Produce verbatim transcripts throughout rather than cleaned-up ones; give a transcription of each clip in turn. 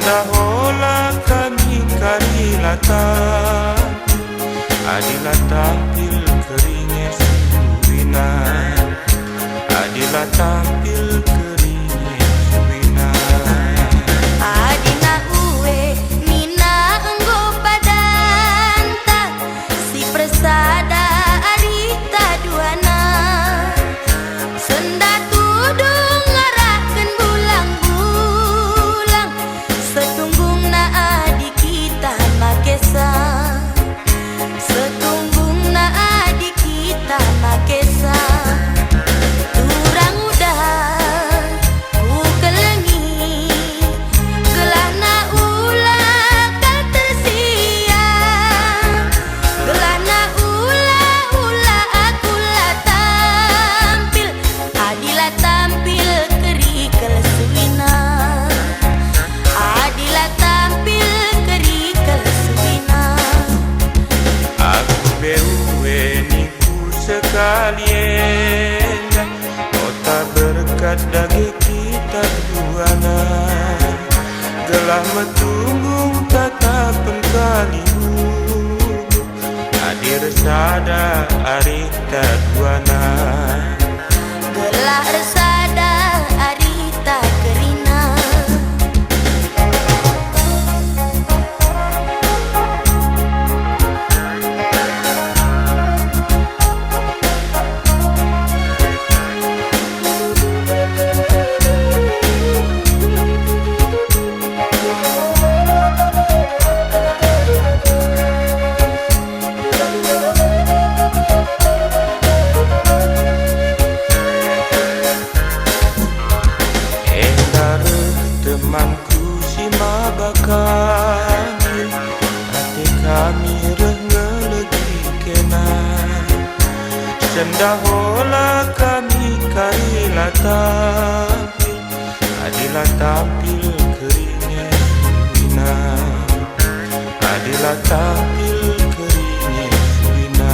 Sendah ola kami kari la tampil, adi la tampil keri nge suina, adi la tampil keri nge suina. Adi na ue nina enggo padanta, si persada arita duana. Sendah tudung ngarakken bulang-bulang, setunggungna adi kita makesa, setunggungna adi kita makesa. Turang uda kukelengi, gelahna ula kal tersia, gelahna ula, ula aku la tampil, adi la tampil keri kal suina, adi la tampil keri kal suina. Aku pe ue ningku sekali enda, ota berkat dage kita duana, gelah metunggung tatapen kalimbubur, adi ersada arita duana. Gelah ersada arita kerina. Enda reh temanku si maba kami, ate kami reh ngelegi kena. Sendah ola kami kari la tampil, adi la tampil keri nge suina, adi la tampil keri nge suina.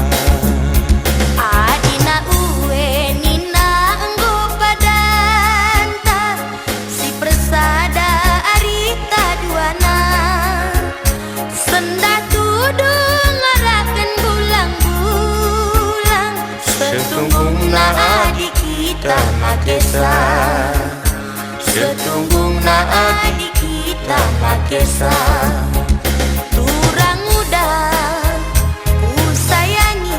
Adi na ue nina enggo padanta, si persada arita duana. Sendah tudung ngarakken bulang-bulang, setunggungna adi kita makesa, setunggungna adi kita makesa. Turang uda kusayangi,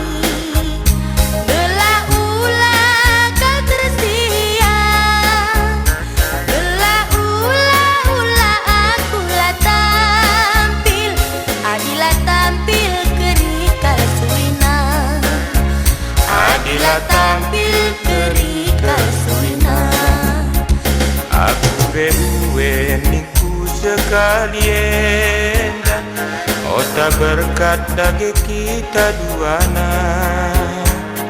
gelah ula kal tersia, gelah ula-ula aku la tampil, adi la tampil keri kal suina, adi la tampil keri kal suina. Aku pe ue ningku sekali enda, ota berkat dage kita duana,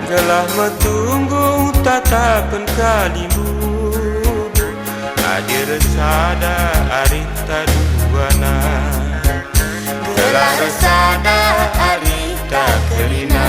gelah metunggung tatapen kalimbubur, adi ersada arita duana, gelah ersada arita kerina.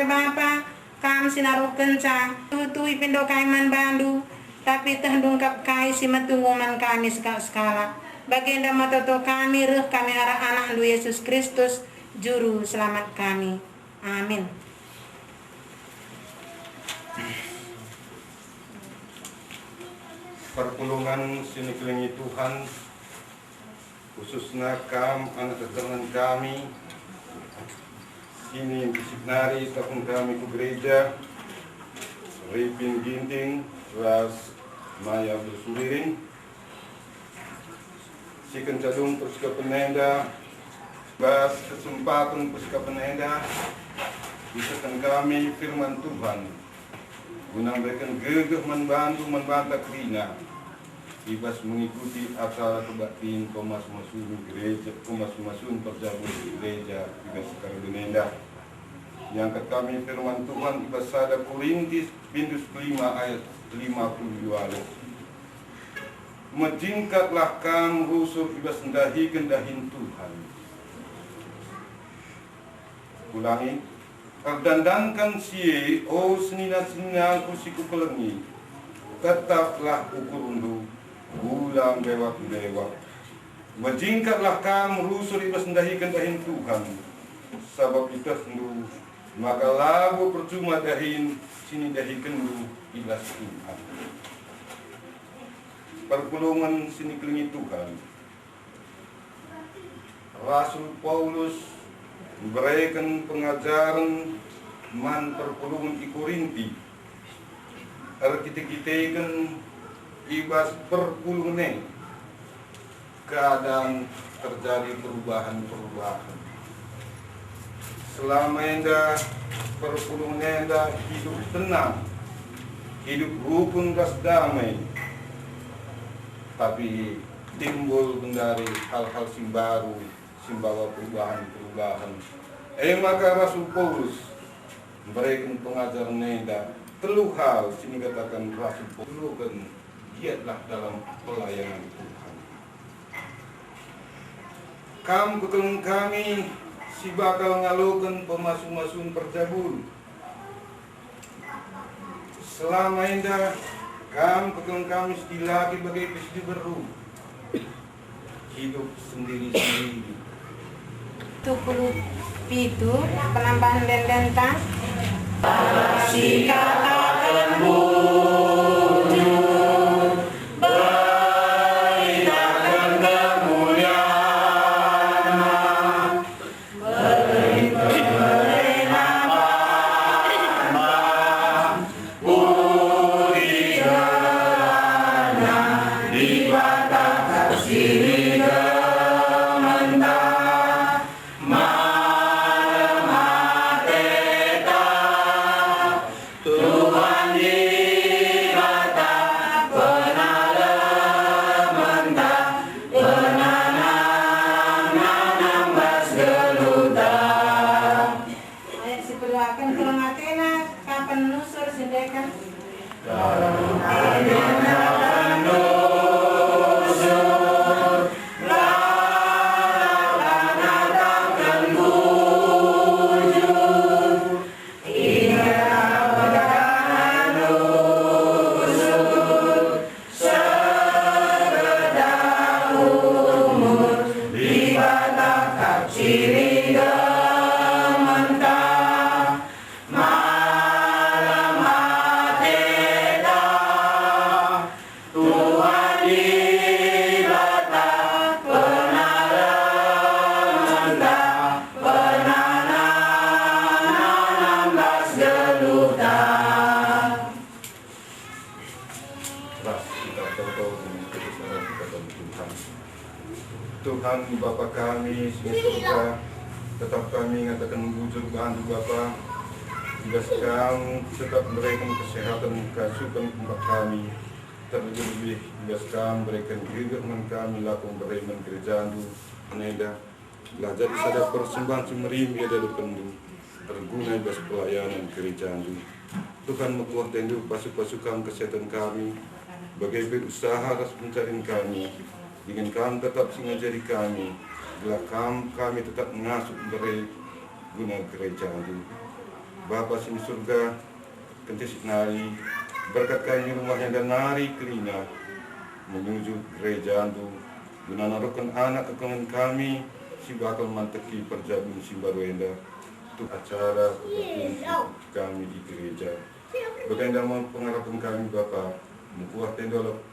Bapa, Kam si naruhkenca, tuhu-tuhu ipindo kai man bandu, tapi tehndu ngkap kai si metunggung man kami sekalak-sekalak. Bagenda me toto kami reh kami arah AnakNdu Yesus Kristus, Juru Selamat kami. Amin. Perpulungen si nikelengi Tuhan, khususna kam anak kekelengen kami, sini bisik nari tah kami ku gereja, Ripin Ginting ras Maya Belusulirin, si kenca dung persikapen enda, bas kesempaten persikapen enda, isehken kami firman Tuhan, guna mereken gegeh man bandu man banta kerina, i bas mengikuti acara kebaktin pemasu-masun gereja, pemasu-masun perjabulen gereja i bas Karibun enda. Iangkat kami firman Tuhan i bas sada Korintus bindu sepuluh lima ayat lima puluh dua. Mejingkatlah kam rusur i bas ndahiken dahin Tuhan. Ulangi, erdandanken si e, o senina-seninangku si kukelengi, tetaplah ukurndu, ula mbewak-mbewak. Mejingkatlah kam rusur i bas ndahiken dahin Tuhan, sabap ietehndu maka labo percuma dahin si nidahikenndu i bas Tuhan. Perpulungen si nikelengi Tuhan. Rasul Paulus mbereken pengajaren man perpulungen i Korinti, erkite-kiteken i bas perpulungen e keadaan terjadi perubahan-perubahan. Selama enda perpulungen enda hidup tenang, hidup rukun ras damai, tapi timbul genduari hal-hal si mbaru, si mbawa perubahan-perubahan. E maka Rasul Paulus mbereken pengajaren enda, telu hal si nikataken Rasul Paulus giatlah dalam pelayanan Tuhan. Kam kekelengen kami si bakal ngaloken pemasu-masun perjabulen. Selama enda kam kekelengen kami si dilaki bage pe si diberu, hidup sendiri-sendiri. Tujuh puluh pitu, penambahan ende-endenta. Sikataken bujur, beritaken kemulianNa. Tuhan Dibata, penalementa, penanam-nanam bas geluhta. Ayat si peduaken, keleng atena kapen nusur si ndeken. Keleng atena kapen nusur, lalap ngataken bujur. Tuhan Dibata, penalementa, penanam-nanam bas geluhta. Ras kita berdoa dengan kebesaran kepada Tuhan. Tuhan, Bapa kami si di surga, tetap kami ngataken bujur bandu, Bapa. I bas Kam tetap mereken kesehatan kasupen kempak kami. Terlebih-lebih i bas Kam mereken gegeh man kami lako mberemen gerejandu nenda, gelah jadi sada persembahen si merim i adapenndu, erguna i bas pelayanan gerejandu. Tuhan, mekuah atendu, pasu-pasu Kam kesehatan kami, bage pe usaha ras pencarin kami, dingen Kam tetap si ngajari kami, gelah Kam kami tetap ngasup mbere guna gerejandu. Bapa si i Surga, kentisik nari, berkat kami rumah enda nari kerina menuju gerejaNdu, guna naruhken anak kekelengen kami si bakal manteki perjabun si mbaru enda, tuk acara kebaktin si ikut kami i gereja. Bagenda me pengarapen kami, Bapa, mekuah tendolok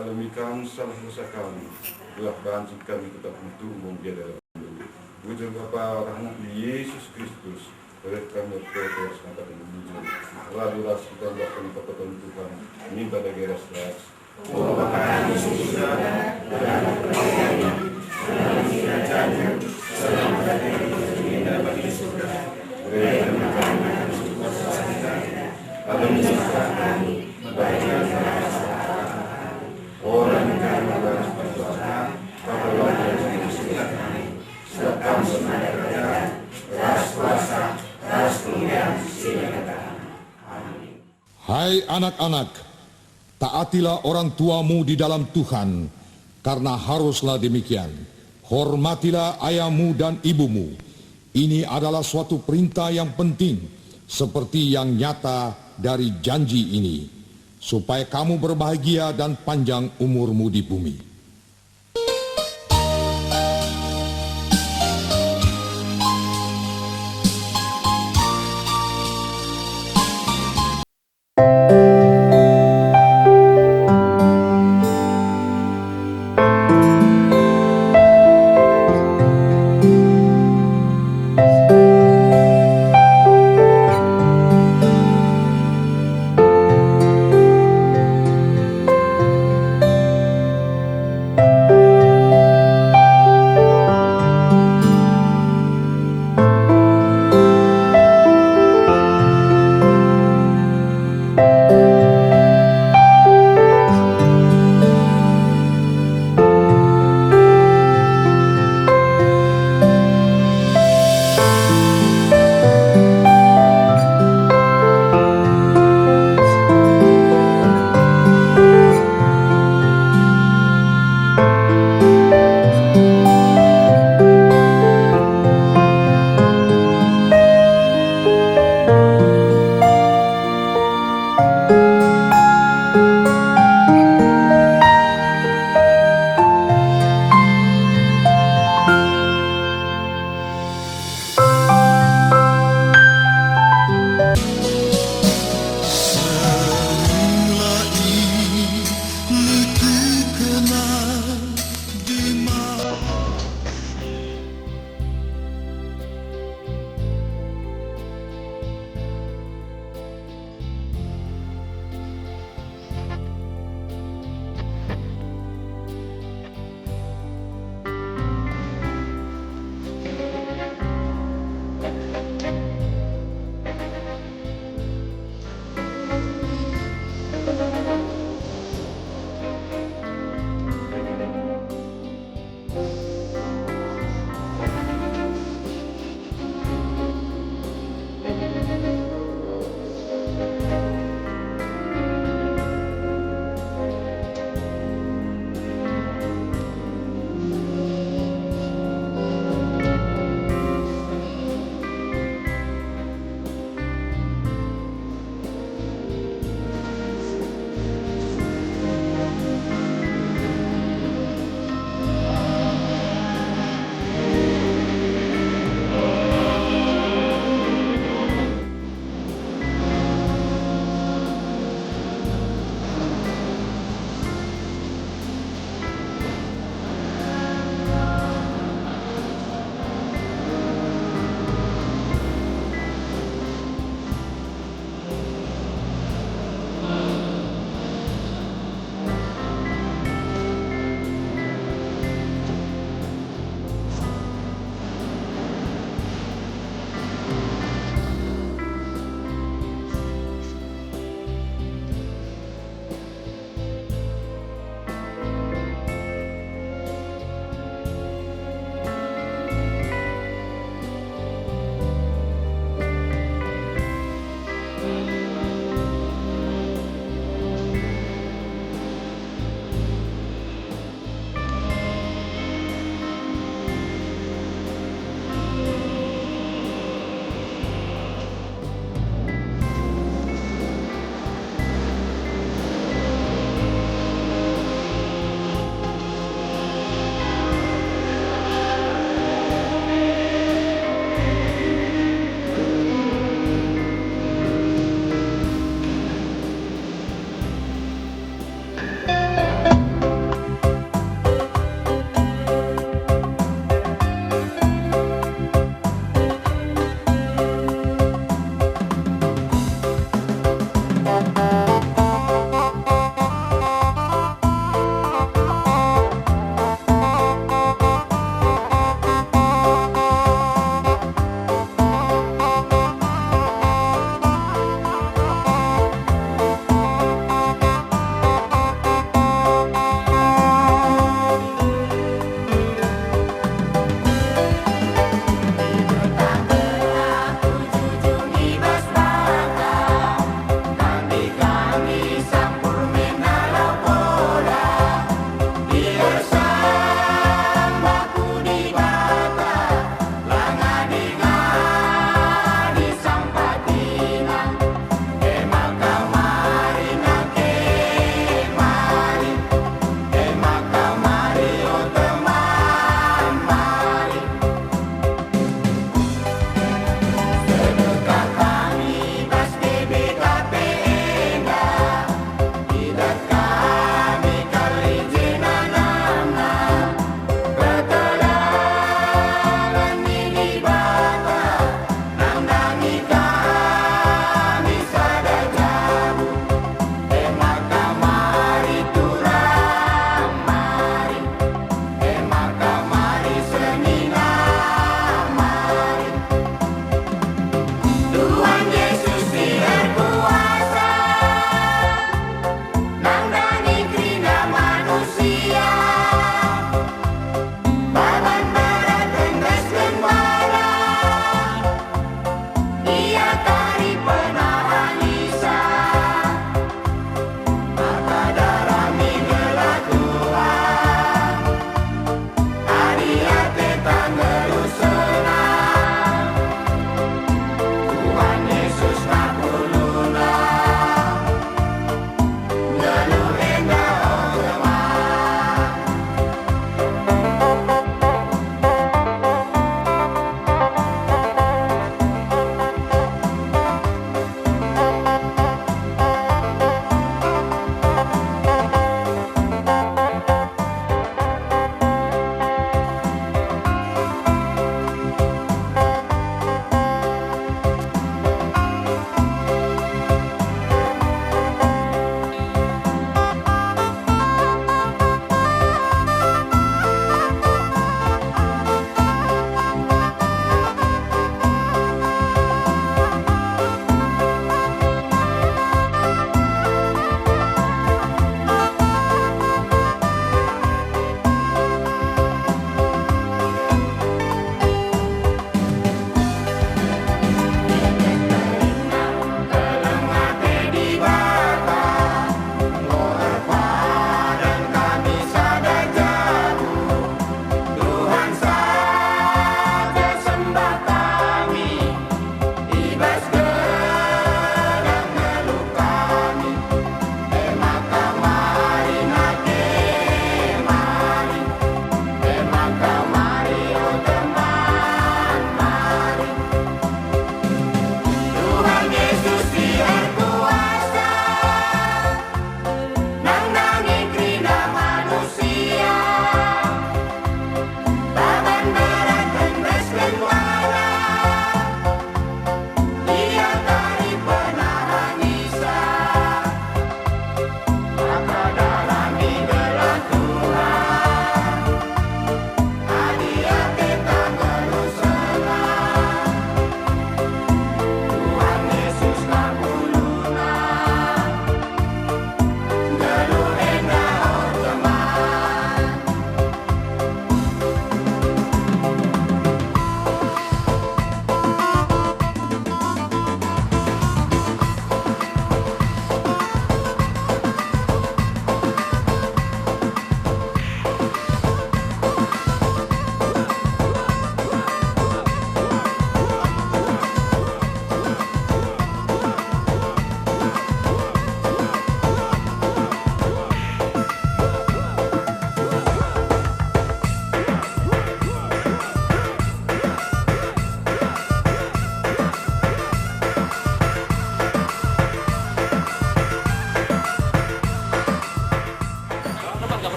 alemi Kam salah dosa kami, gelah banci kami tetap metumbung i dalam Bujur Bapa, rahNa Yesus Kristus, reh kami ertoto ras nampakNdu bujur, radu ras itambahken pertoton Tuhan, minta dage ras-ras. Hai anak-anak, taatilah orang tuamu di dalam Tuhan, karena haruslah demikian. Hormatilah ayahmu dan ibumu. Ini adalah suatu perintah yang penting, seperti yang nyata dari janji ini, supaya kamu berbahagia dan panjang umurmu di bumi.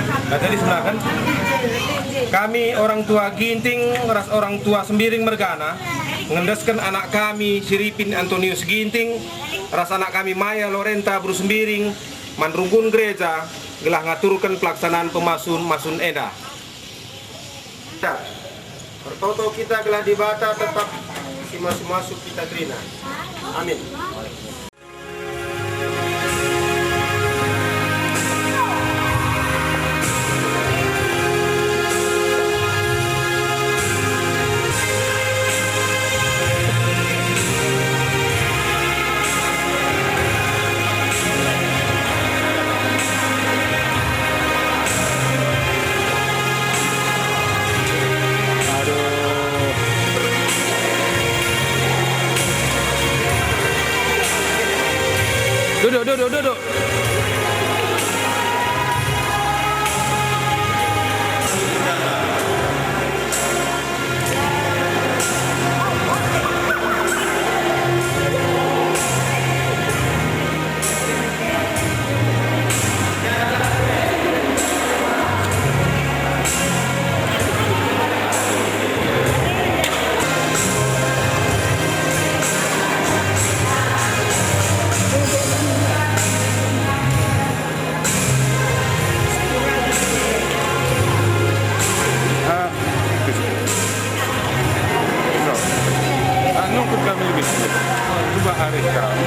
Nah, jadi sebenarkan kami orang tua Ginting ras orang tua Sembiring mergana ngendesken anak kami Siripin Antonius Ginting ras anak kami Maya Lorenta Bru Sembiring man runggun gereja gelah ngaturken pelaksanaan pemasun-masun enda. Ertoto kita gelah Dibata tetap simasu-masu kita kerina. Amin. Duduk, duduk, duduk. Ah, anu kami lebih. Coba arihkan.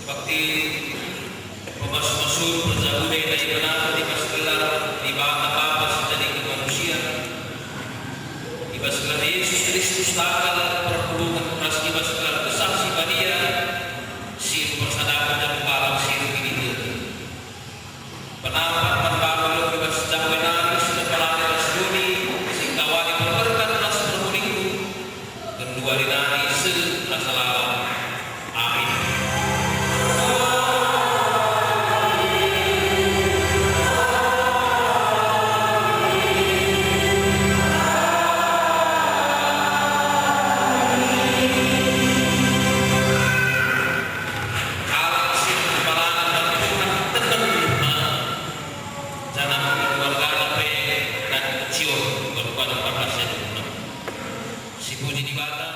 Bakti pemas-, pemasur perjabulen ndai benar i bas gelar Dibata Bapa si jadi manusia, i bas gelar Yesus Kristus takal perpulungen ras i bas gelar Kesah Si Badia si mpersadaken Jerusalem si erkiniken. Penampat man bandu i bas Jahwe nari si kepalana ras doni, si engkawali perberkat ras perpulingku, genduari nari seh ras lalap. Amin. Kalak si erkepalana bagi Tuhan tenang. Janah keluargana pe dan keciur badu-badu pakas si guna. Sipuji Dibata.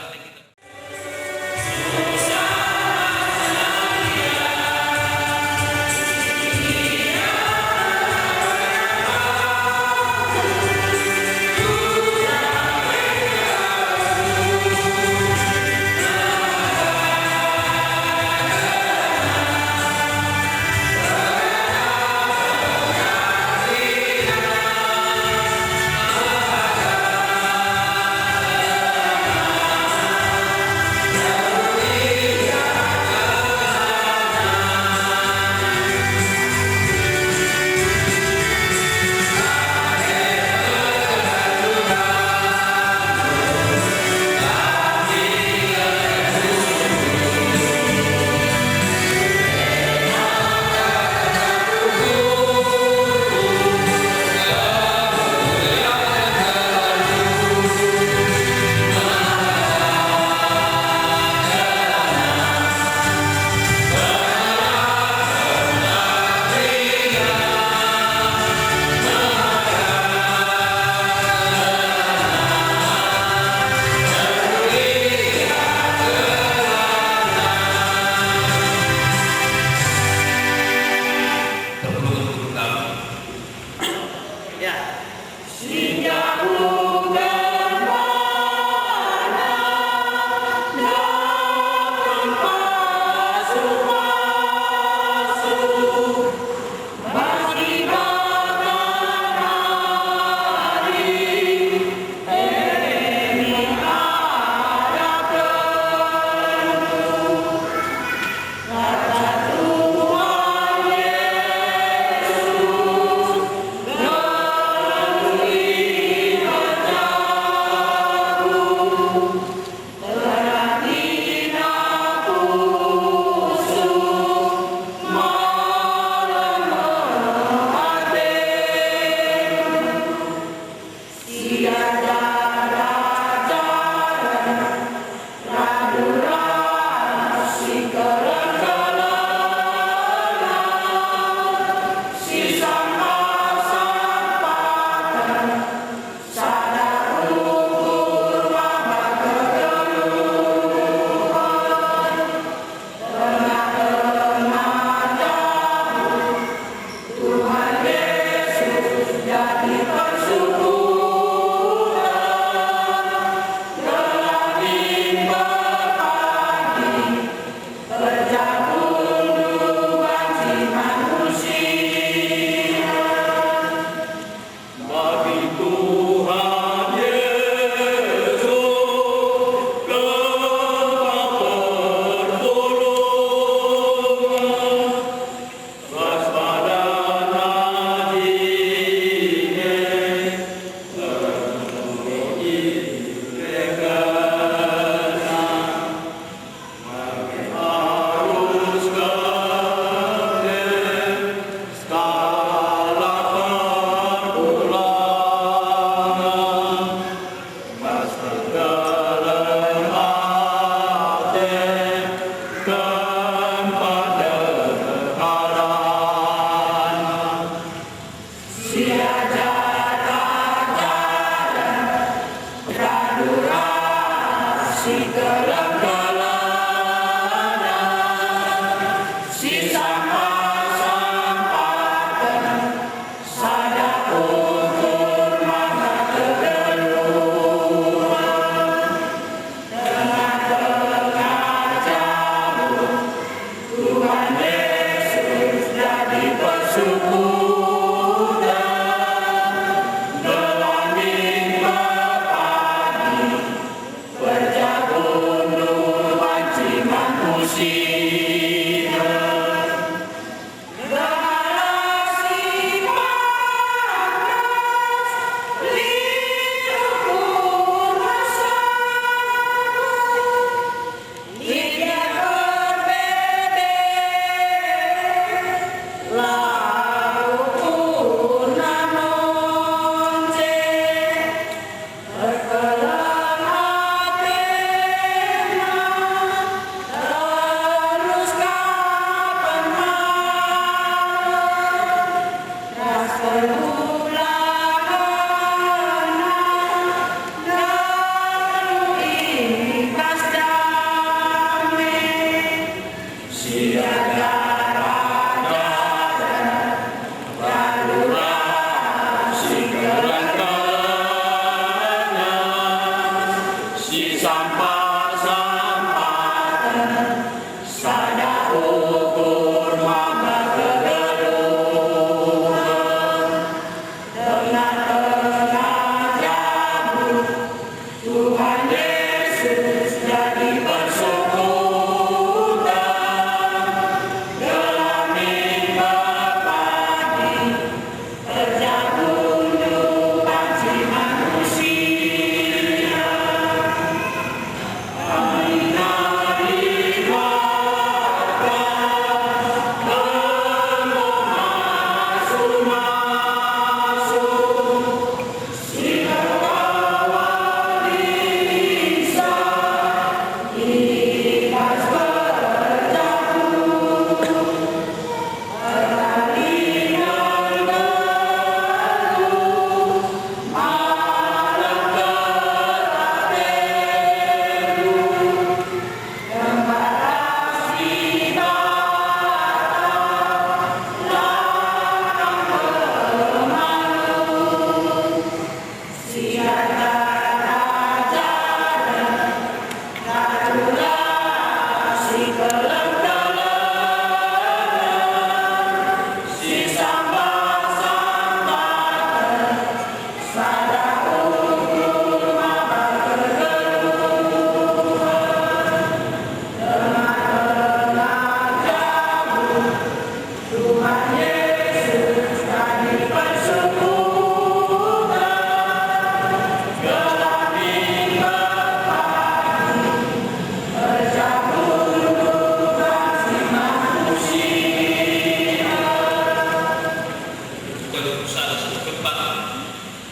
Kempak,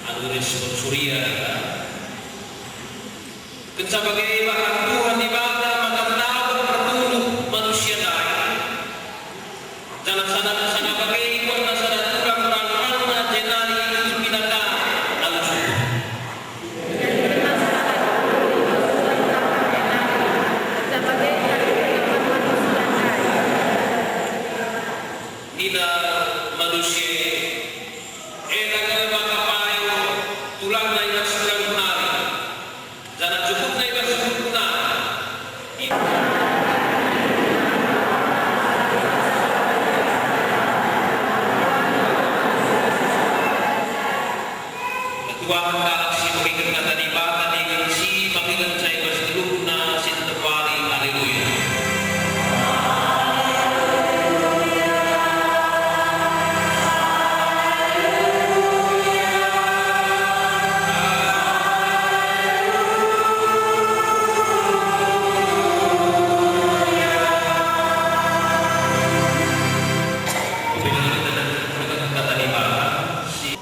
alu respon Suria kita. Kenca bage ibahan Tuhan Dibata maka ndabuh pertunduh manusia ndai. Janah sada-sada bage ibuatna sada tulang rang-rangna jenari itutupi naka alu sukut. Nina manusia e, "Enda kal maka payo tulangna i bas tulang nari, janah jukutna i bas jukutna." Ketuahen kalak si megiken kata Dibata dingen si pagiken cai bas geluhna si ntep wari. Haleluya. Kata Dibata si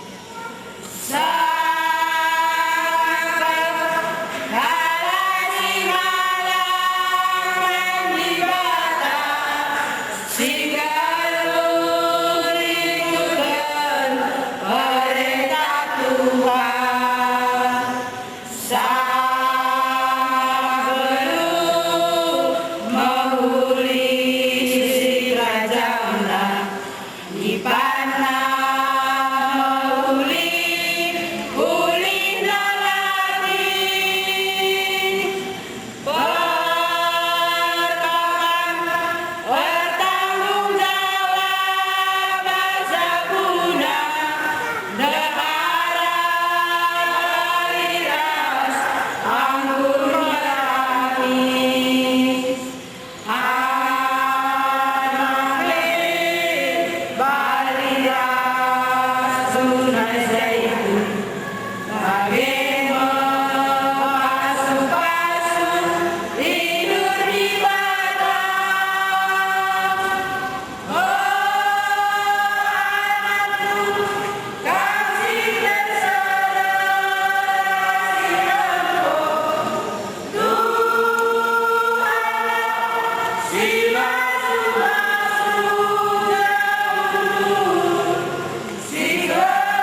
Sangkep kalak si ngalaken Dibata, si nggeluh rikutken perentah Tuhan. Sangkep nggeluh mehuli si kerajanna. Ipanna mehuli, ulihna latih. Perbahan ertanggung jawab asa guna ndehara bali ras anggur merangi. Anak lit bali ras guna Zaitun, bage me pasu-pasu tidur Dibata. O anakku, kam si terserah si lempo, Tuhan si masu-masu jauh, si kegeluhen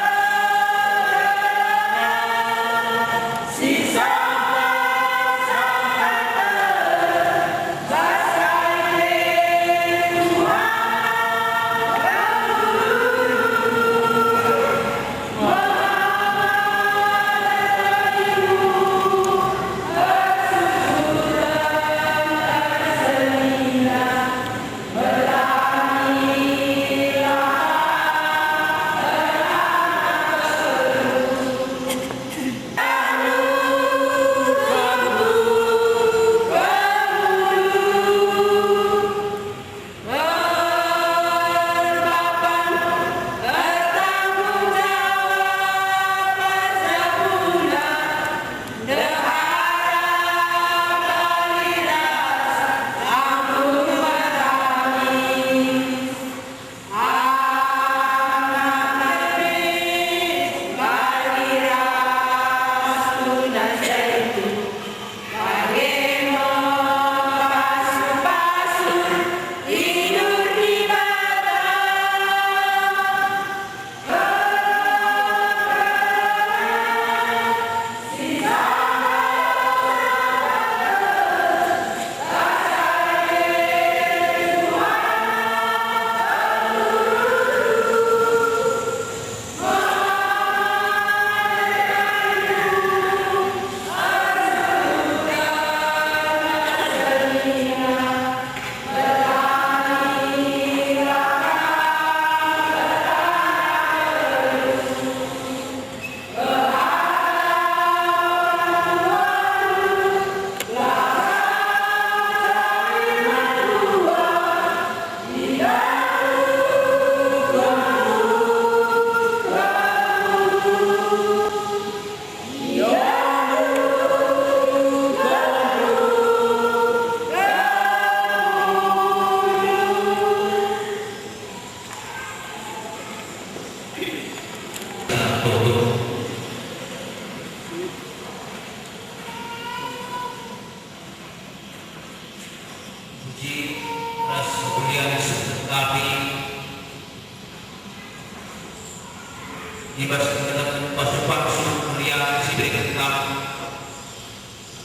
i bas tengah-tengah paksa-paksa meriah si bereken kami,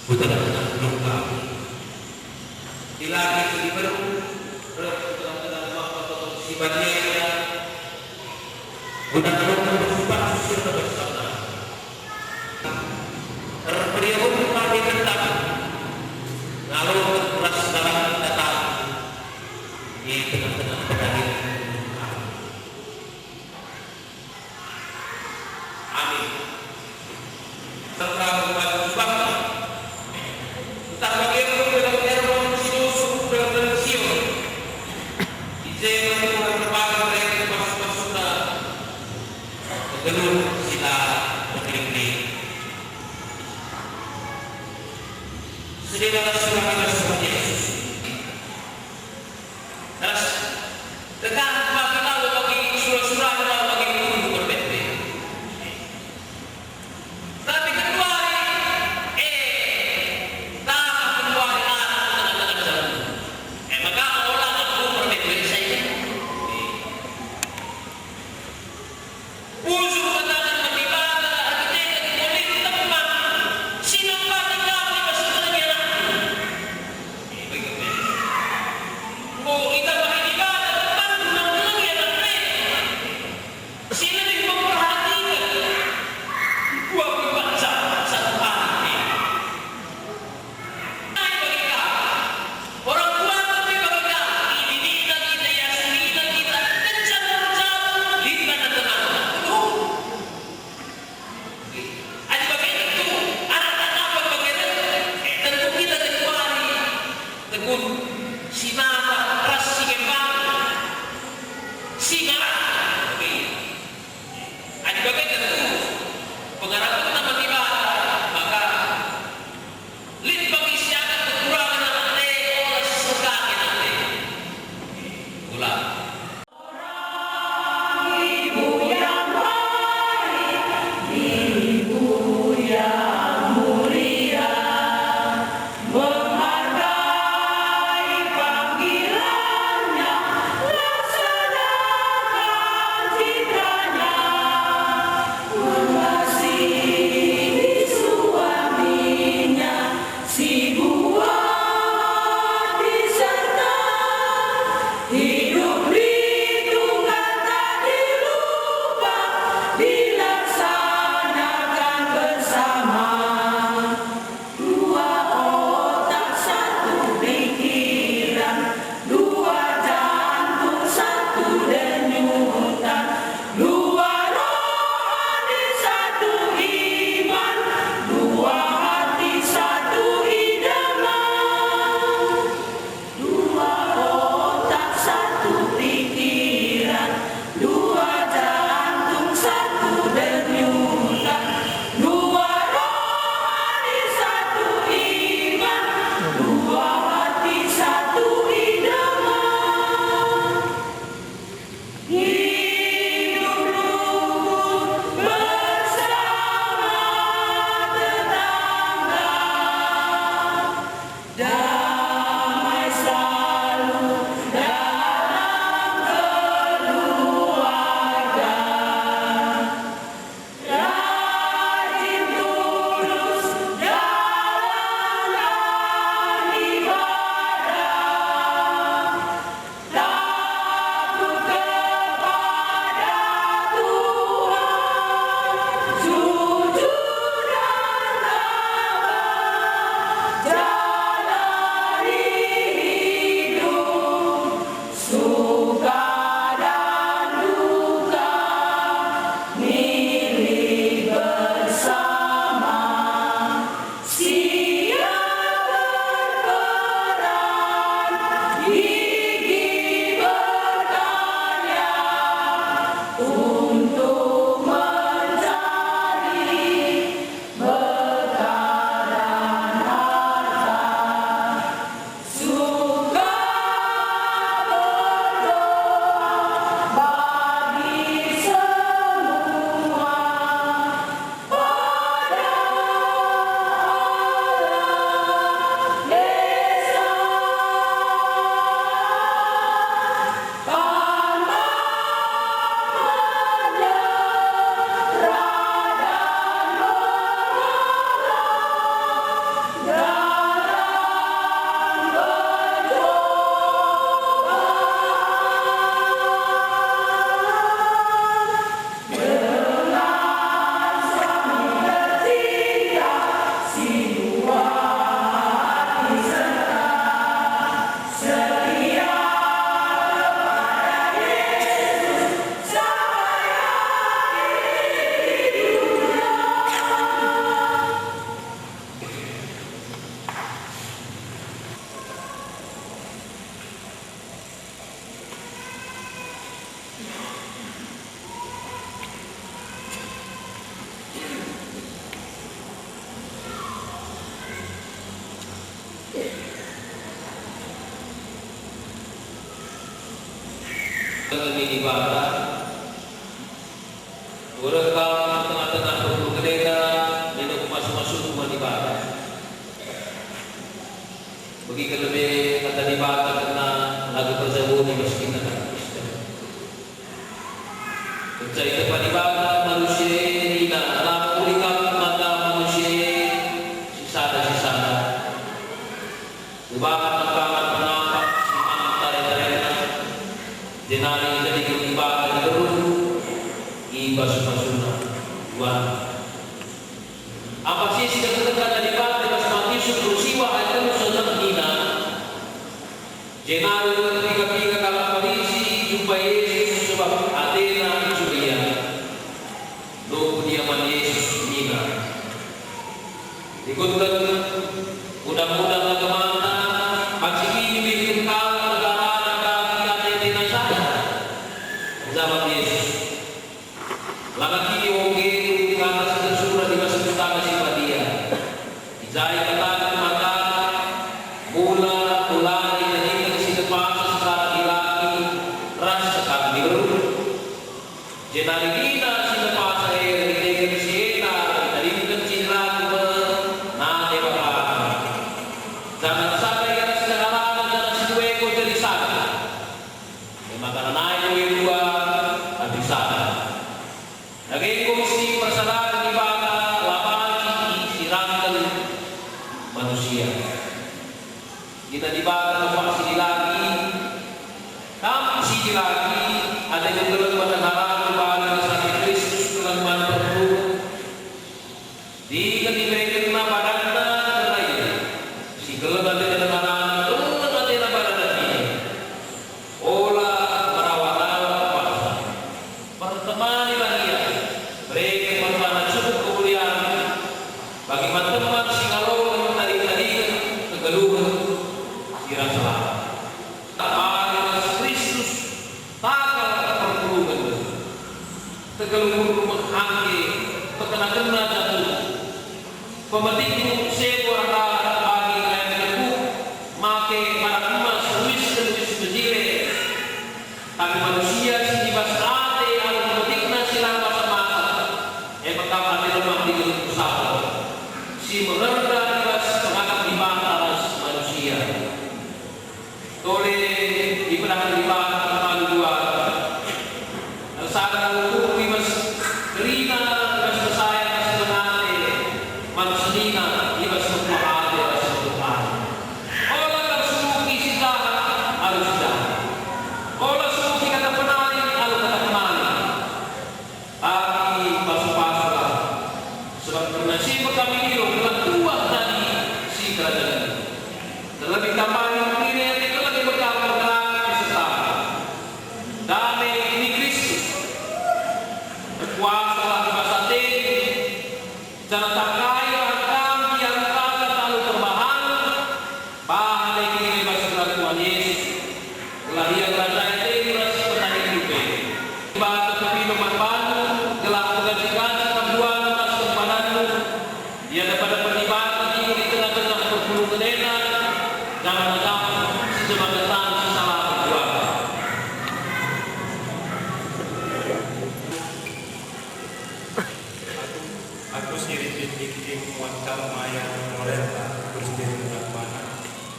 ku tengah-tengah Gedung kami. Dilaki si diberu, reh ku tengah-tengah rumah pertoton si badia enda, guna ngerungken paksa-paksa si ertoto bersama. Erperiahun kami tetap ngaloken ras ndalanken katamu i tengah-tengah peradilan. Amin. Serta membantu bangsa. Ntah bage pun dalam Hermon si nusuh dalam Sion. I je Tuhan erbahan mereken pasu-pasuna. Kegeluh si la erkeleng-keleng. Sedia ras surah kita Tuhan Yesus. Ras, tekah bagi lau bagi sura-sura lau bagi guru berbeda. Tapi kecuali, eh, tak kecuali aku tengah-tengah jalan. Eh, maka ola aku berbeda saya. Bujur kataken man Dibata erkiteken ulin tempat si nempati kami bas kegeluhen anakNa. Ni Dibata, ureh kam tengah-tengah perpulungen enda, nina masu-masu man Dibata. Begi kal lebe kata Dibata kerna lagu perjabuhen i bas kita kalak Kristen. Kenca itepa Dibata manusia e, nina, "Labo lit kap mata manusia e sisada-sisada." Kubahan kap penampak si man tare-tarena, jenari jadiken Dibata diberu i pasu-pasuna. Dua. Apa si sikataken Dibata i bas Matius sepuluh siwah ayat telu seh nina, jenari piga-piga kalak Parisi jumpai Jesus sebab atena icuba ia. Nungkun ia man Jesus nina, "Rikutken, mudah-mudah ngemanta, banci kin iberekken kalak negarana dage ate-atena saja?" Erjabap Jesus, "Langa kin ioge kata si tersurat i bas Pustaka Si Badia, 'I ja ikataken man bana, Mula, mula itadingken si depasa sekalak dilaki ras sekalak diberu?' Jenari nina si depasa e erkiteken si enda itadingken si dilaki me, 'Nate bapana, janah sada ia ras negarana, janah si dua enggo jadi sada.' E maka lanai dua-dua, tapi sada. Dage enggo si persadaken Dibata la banci isirangken manusia." Nina Dibata man si dilaki, "Kam si dilaki, ate enggo keleng man negarana, bage ras ate Kristus keleng man perpulungen. Dingen iberekenNa badanNa kerna ia. Si keleng atena negarana, keleng atena badanNa gia. Ola merawa lalap paksa. Pertemanilah ia, bereken man bana cukup kemulian, bagi man teman si ngaloken tading-tadingen kegeluhen si rasa lalap. Bage ras Kristus takal perpulungen. Kegeluhenndu mehangke, pekenakenna jatuh. Pemetikndu sebo arah dalan bagi ngelayaken aku, make marak emas, uisken uis mejile. Tapi manusia si i bas ate alu pemetikna si la masa-masa, e maka ate lemah dingen kusapel, si meherga i bas pengakap Dibata ras manusia." Tole ipedahken Dibata alu dua. Sada ukurku i bas kerina, i bas kesayak ras senang ate, man senina, i bas mekuah ate ras mekuah ate. Ola kam suruhi si jahat alu si jahat. Ola suruhi kata penaling alu kata penaling. Tapi pasu-pasulah, sebab kerna si me kami niloi gelah kuah tadi si kerajanen. Terlebih kam banci mehuli ate, gelah me kam erdalan sesat. Dame ni Kristus. Erkuasalah i bas atendu, janah tangkailah kam gia engkala alu perbahan, bahan e kin i bas gelar Tuhan Jesus, gelah ia ngerajai atendu ras penahinndu pe. Dibata pepindoh man bandu, gelah peganci-ganci kam duandu ras sempadandu, ia depa-depa Dibata dingen i tengah-tengah perpulungen enda, janah nangkap si jemagetan si salaken Dibata. Aku si rinting-rinting muat kam maya lorenta, Gusti Rahmana,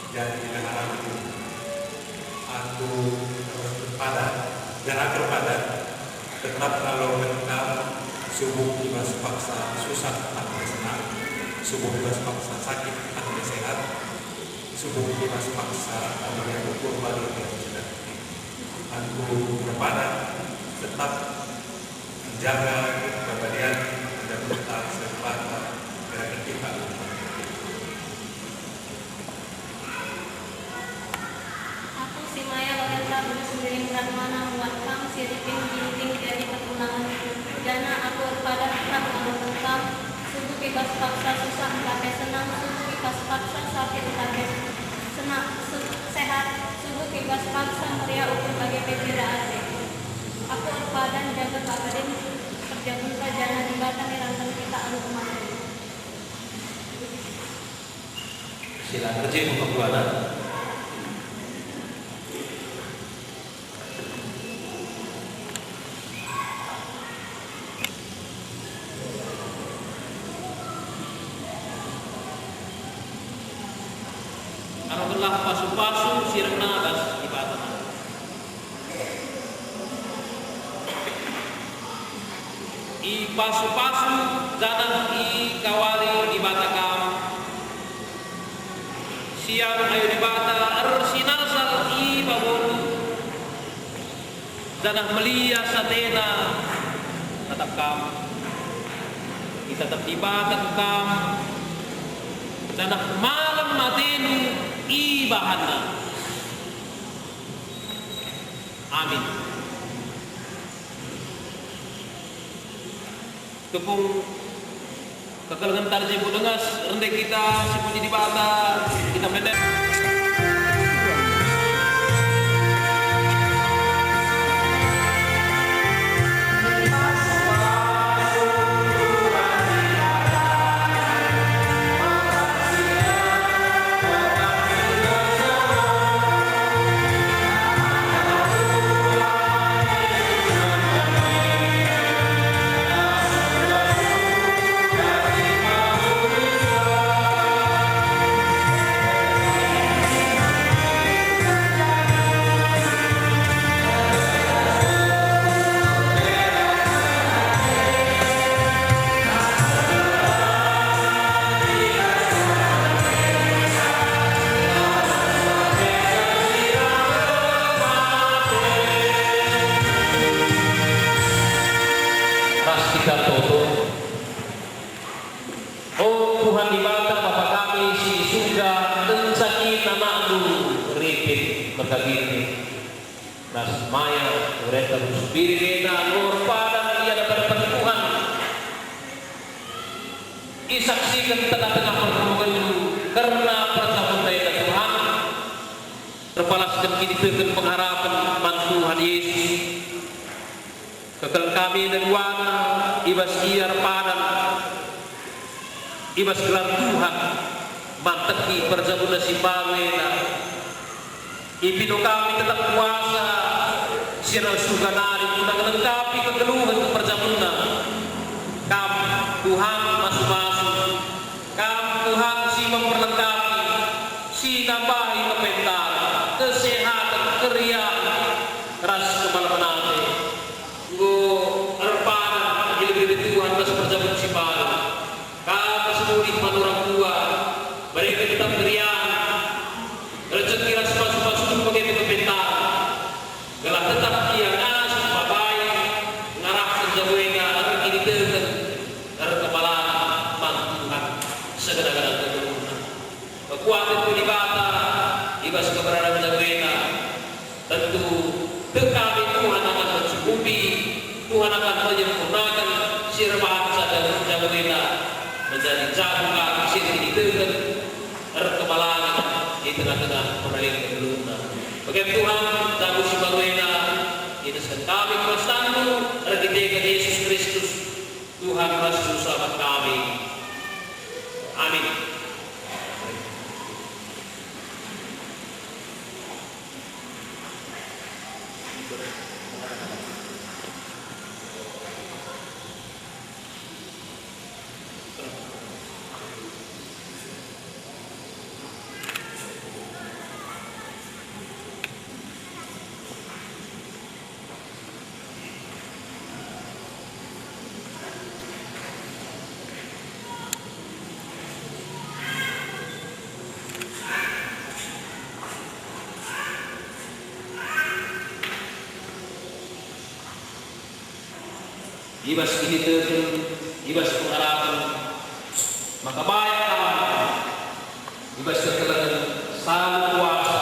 jadi ndeharangku. Aku erpadan, dan aku erpadan, tetap ngaloken kam, subuh i bas paksa susah tapi senang, subuh i bas paksa sakit tapi sehat, subuh i bas paksa tapi ukur bagi. Aku erpadan, tetap menjaga kebabarian, menjaga utang, serta gerakan kita. Aku si maya lorenta Guru Sembiring Rahmana muat kam si rinting-rinting jadi perpulangen, janah aku erpadan tetap ngaloken kam, subuh i bas paksa susah ntah pe senang, subuh i bas paksa sakit ntah pe senang, se-, sehat, subuh i bas paksa meriah ukur bage pe pira ate. Aku erpadan jaga kebabarian, kerja bengka janah Dibata nirangken kita alu umatNa. Sila kerja buka buana. Lah pasu-pasu si rehna bas Dibata. Ipasu-pasu janah ikawali Dibata kam. Siang ayo Dibata ersinalsal i babondu. Janah melias atena tatap kam. Itatap Dibata kam, janah malem atendu ibahanNa. Amin. Tepung kekelengen tarjimpu dengas, rende kita sipuji Dibata, kita mendek. Ras kita toto. O Tuhan Dibata, Bapa kami si i surga, kenca kin AnakNdu ripit merkaginte. Ras maya urenta Ruh Spirit enda enggo erpadan i adapan Tuhan. Isaksiken tengah-tengah perpulungenndu kerna perjabunta enda, Tuhan. Erpalasken kiniteken pengharapen man Tuhan Yesus. Kekelengen kami enda duana, i bas ia erpadan, i bas gelar Tuhan, manteki perjabunna si mbaru enda. Ipindoken kami tetap kuasa si ersuruh nari guna ngelengkapi kegeluhen perjabunna. Kam, Tuhan, masu-masu. Kam, Tuhan, si memperlengkapi, si nambahi kepentaran, kesehaten, keriahen, ras kemalemen ate. Enggo erpadan i lebe-lebe Tuhan ras perjabunen si mbaru. Kam si mulih man orang tua, bereken tetap keriahen, rejeki ras pasu-pasu bage pe kepentaran, gelah tetap ia ngasup, mabai, ngarahken jabu enda erkiniteken, erkepalaken man Tuhan segenap-genap kegeluhenna. Pekuah tentu Dibata i bas keberadaan jabu enda. Tentu, tek kami Tuhan akan mencukupi, Tuhan akan menyempurnaken si erbahanca jabu-jabu enda menjadi jabu kami si erkiniteken, erkepalaken i tengah-tengah peralihen kegeluhenna. Bage Tuhan, jabu si mbaru enda iendesken kami ku bas tanNdu erkiteken Yesus Kristus, Tuhan ras Juru Selamat kami. Amin. I bas kiniteken, i bas pengharapen, maka bayak kam i bas kekelengen, selalu kuasa,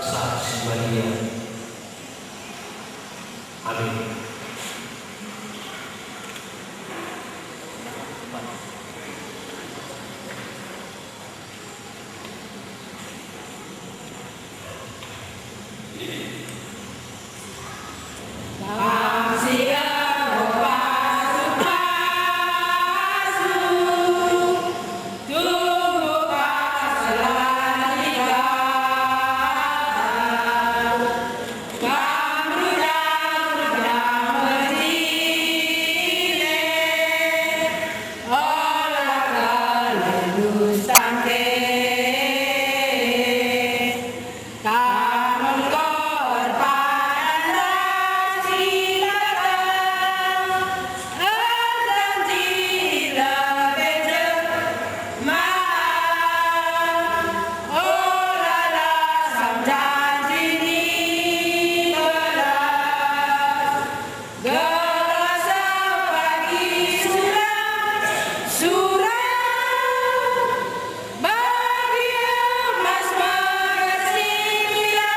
Kesah Si Badia. Amin. Surau, surau, bagi emas merasi bilang.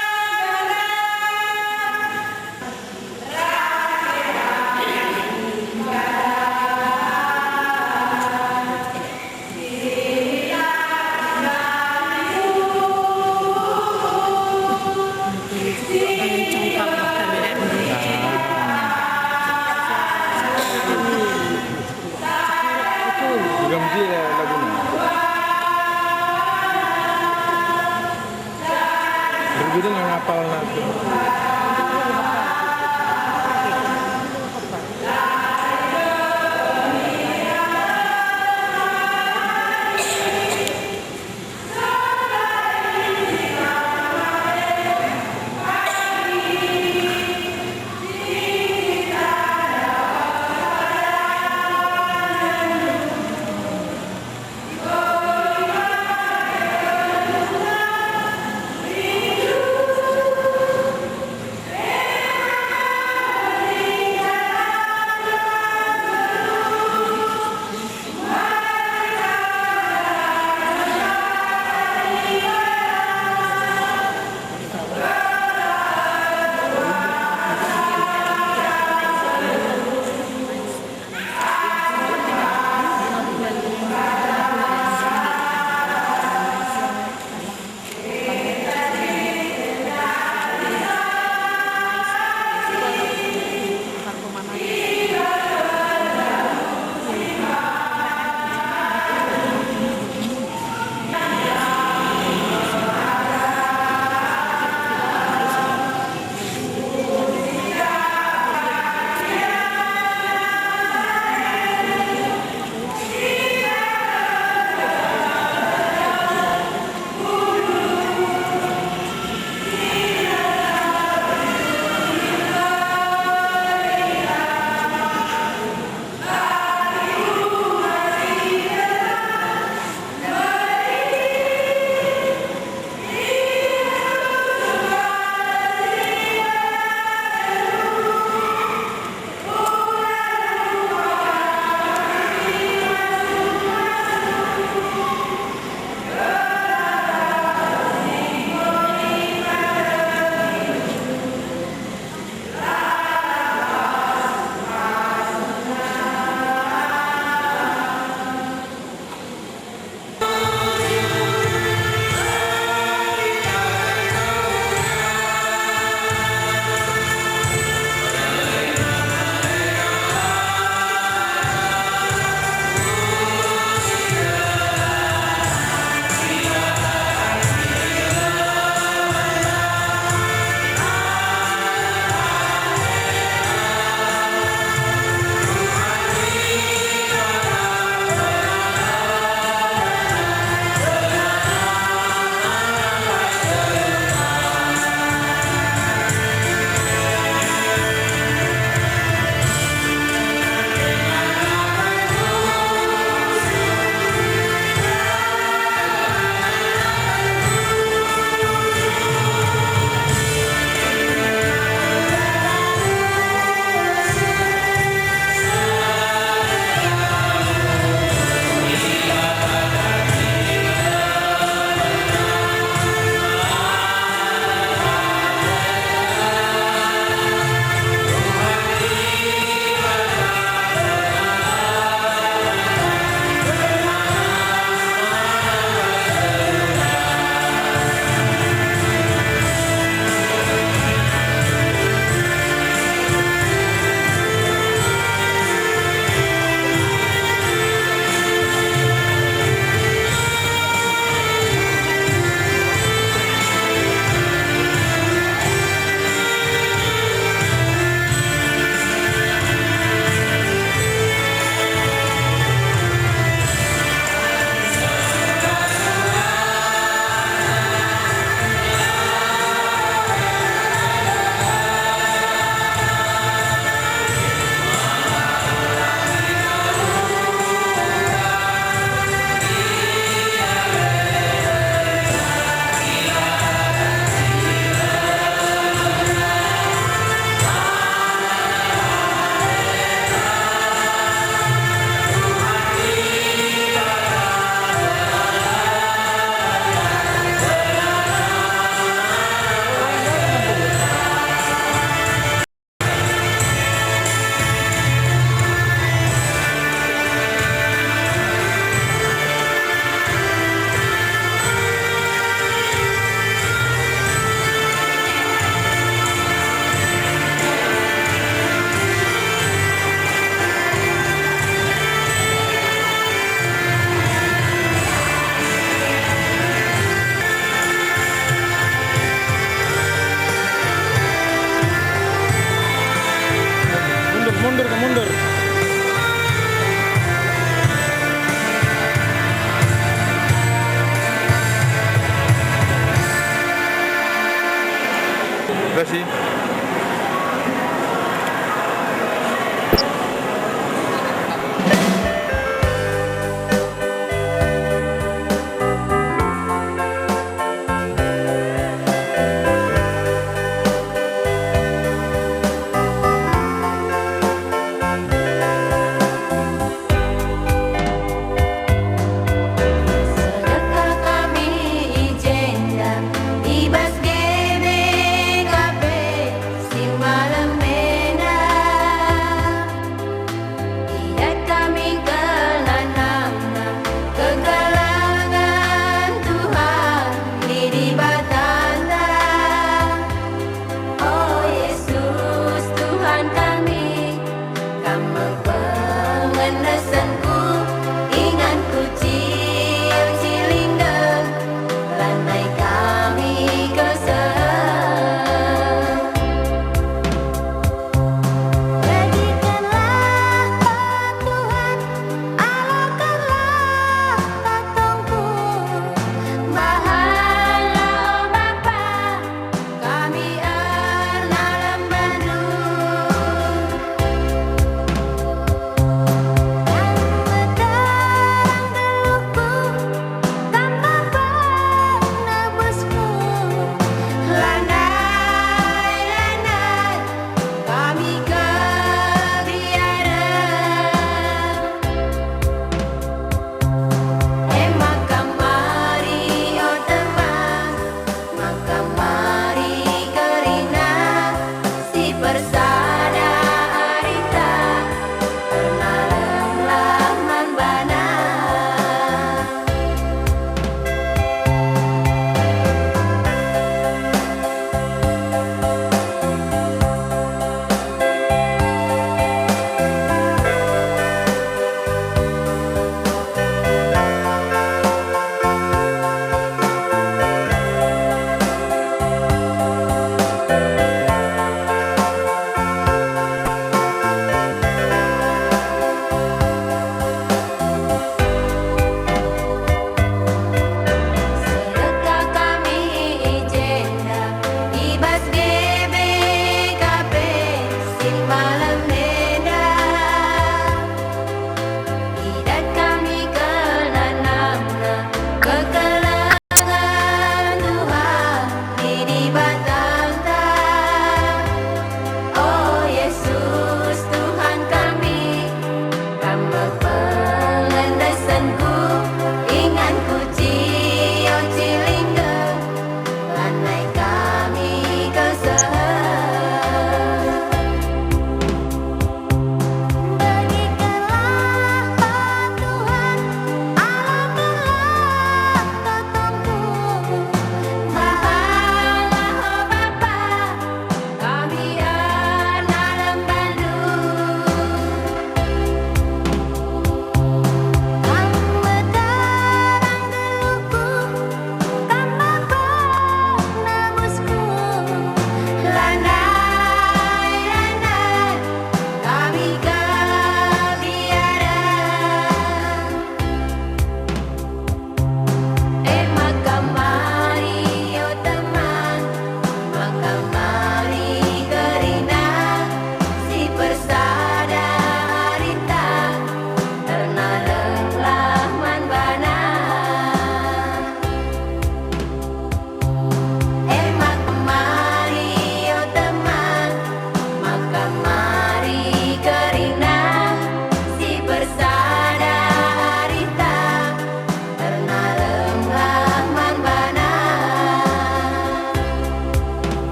Juga mesti ada lagunya. Berbeda dengan apal nanti.